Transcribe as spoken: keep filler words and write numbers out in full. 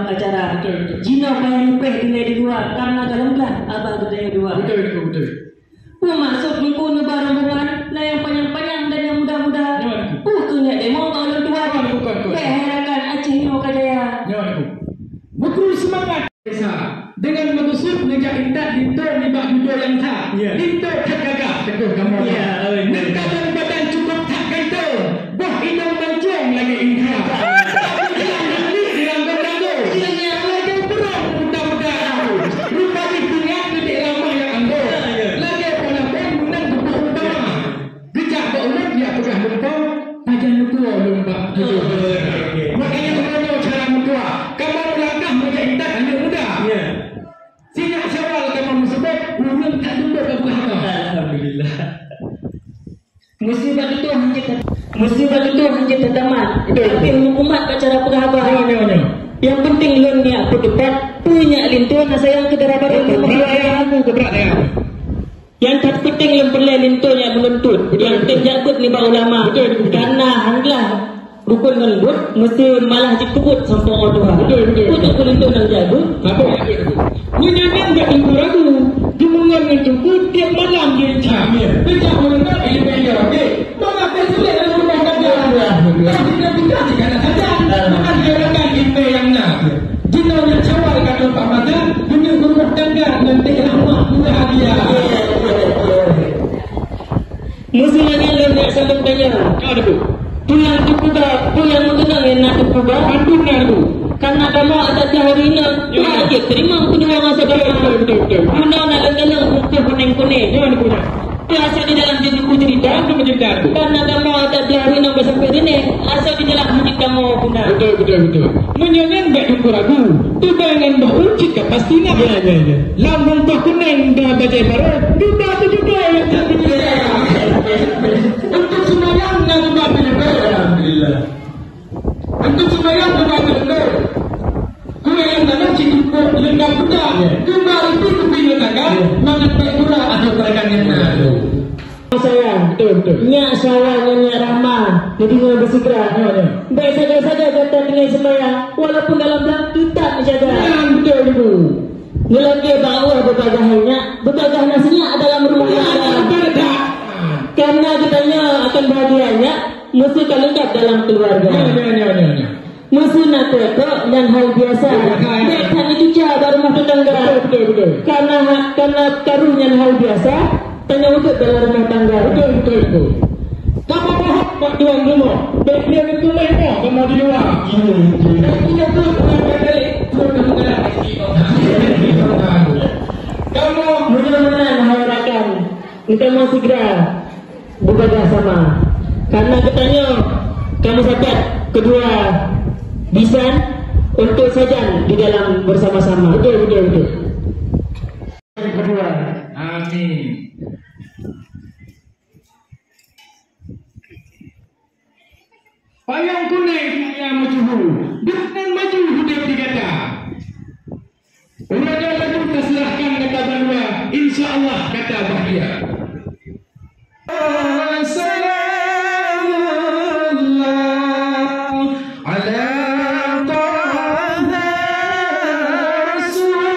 Acara. Betul, betul. Jinoe payah leupah tinggai di luwa, karena ka lôn peugah haba geutanyoe dua. Betul, betul, betul. Peue maksud Teungku neuba rombongan, na nyang panyang-panyang dan nyang muda-muda. Nyoe, Teungku. Peue keuh nyak deungoe bak ulôn tuan? Nyoe, Teungku, Teungku. Bèk herankan Aceh nyoe ka jaya. Nyoe, Teungku. Beukru seumangat. Desa, dengan meukeusut neujak intat linto nibak dudoe nyang sa. Ya. Linto that gagah, teupeue kamoe. Ya, oi. Neukalon badan cukôp that gaito, boh inong mancông lagèe India. Tapi tulang dan lik diranggoe-ranggoe, lagèe burông muda-muda. Rupa jih teuingat keu dek ramah nyang anggoe. Ya, ya. Lagèe pola beng meunang tutoe utama. Geujak bak ulôn, jak peugah lumpoe, pajan meutuwoe lôn bak tujoh. Oh, oke, oke. Makanya, uroe nyoe cara meutuwoe, kamoe meulangkah meujak intat aneuk muda. Ya. Sinyak Syawal kamoe meuseubut, ureueng that tundok ka peugah haba. Alhamdulillah. Musibah tutoe hanjeuet, musibah tutoe hanjeuet tatamat. Betul. Tapi umat bak cara peugah haba. Ya, ya, ya. Nyang penting lôn nyak peuteupat, peue nyak linto na sayang keu dara barô. Betul. Berat ya, aku berat ya. Nyang that peunteng lom peureulèe linto nyang meununtot, betul, nyang betul, tem jak beuet nibak ulama. Betul, betul, betul. Karena hana rukon ngon buet, meusti malah jipeubuet sampoe 'oh tuha. Betul, betul, betul. Untuk linto nyang jak beuet. Apa? Meunyoe nyan bèk teungku ragu, geumeungon ngon teungku tiep malam di Inca. Ya. Bijak meununtot ilmu yang jawab. Maka tersulit dalam rumah tangga. Alhamdulillah. Tapi kita tidak dikatakan. Bukan gerakan ilmu yang na. Jinoe nyan Syawal ka trôh bak masa, keuneuk beurumah tangga ngon teuh rahmat bahagia. Meusinan nyan lôn jak sambông tanya. Ka, Teungku. Peue nyang teupeugah, peue nyang meukeunong nyang na teupeugah? Pantun na, Teungku. Karena kamoe adat lahé inong, ya, wajéb teurimong keudua masa depan. Betul, betul, betul. Bunoe na lôn kalon bungkôh kunéng-kunéng. Ya, Teungku, ya. Asai di dalam jeuet Teungku ceurita. Apa mencerita, Teungku? Karena kamoe adat lahé inong bak sampoe rineh, asai di dalam jeuet kamoe guna. Betul, betul, betul. Meunyoe nyan bèk Teungku ragu, tubai ngon boh uncit ka pasti na. Ya, ya, ya. Lam bungkôh kunéng dan bajèe barô, dudoe teuh dudoe nyang that. Untuk seumayang na geuba peuleubeh, alhamdulillah. Untuk seumayang geuba peuleubeh. Kuréng nyang dalam cit cukup leungkap buta. Ya. Geuba ruti kupi nyang taga, ya, mangat bèk gura atau peurakan nyang na. Sayang. Betul, betul. Nyak sayang ngon nyak rahmah. Jadi, nyoe beusigra. Ya, ya. Bèk sagai-sagai gata tinggai seumayang, walaupun dalam blang teutap neujaga. Ya, betul, Teungku. Neulakèe bak Allah beubagaih nyak, beubagaih na sinyak dalam rumah tangga. Ya, betul, betul. Karena geutanyoe akan bahagia nyak, meusti ka leungkap dalam keuluwarga. Ya, ya, ya, ya, ya. Meuseuna teuka nyan hal biasa. Betul. Bèk that neucuca bak rumoh teutangga. Betul, betul, betul. Karena ha-, karena karu nyan hal biasa, tanyoe udép dalam rumoh tangga. Betul, betul, betul. Kamoe mohon bak tuan rumoh, bèk lé neuteumé moh kamoe di luwa. Iya, iya. Dan kita tu pernah kali, pun kamu kena. Kamoe mudah-mudahan hai rakan, kita mau segera bekerja sama. Karena katanya kamu sapat kedua bisan untuk sajan di dalam bersama-sama. Betul, betul, betul. Kedua. Amin. Payong kunéng kaya meucuhu, deungon maju udép di gata. Uroe nyoe laju taseurahkan gata bandua, insya Allah gata bahagia. Salamullah ala Taha Rasulillah.